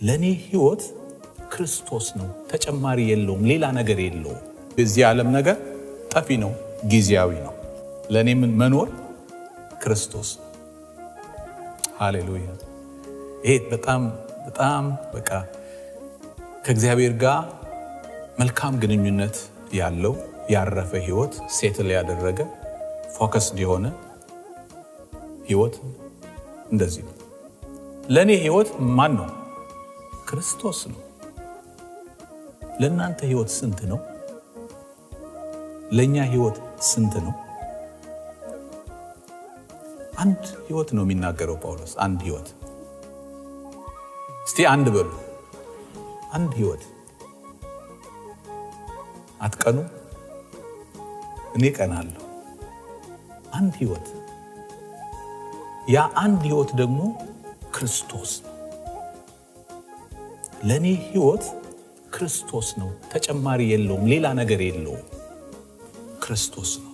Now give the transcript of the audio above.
ለእኔ ህይወት ክርስቶስ ነው፣ ተጨማሪ የለውም፣ ሌላ ነገር የለውም። የዚህ ዓለም ነገር ጠፊ ነው፣ ጊዜያዊ ነው። ለእኔ ምን መኖር ክርስቶስ ነው። ሃሌሉያ! ይሄ በጣም በጣም በቃ ከእግዚአብሔር ጋር መልካም ግንኙነት ያለው፣ ያረፈ ህይወት፣ settle ያደረገ፣ focused የሆነ ህይወት እንደዚህ ነው። ለእኔ ህይወት ማን ነው? ክርስቶስ ነው። ለእናንተ ህይወት ስንት ነው? ለእኛ ህይወት ስንት ነው? አንድ ህይወት ነው የሚናገረው ጳውሎስ። አንድ ህይወት። እስቲ አንድ በሉ። አንድ ህይወት። አትቀኑ? እኔ ቀናለሁ። አንድ ህይወት። ያ አንድ ህይወት ደግሞ ክርስቶስ ነው። ለእኔ ህይወት ክርስቶስ ነው፣ ተጨማሪ የለውም፣ ሌላ ነገር የለውም። ክርስቶስ ነው።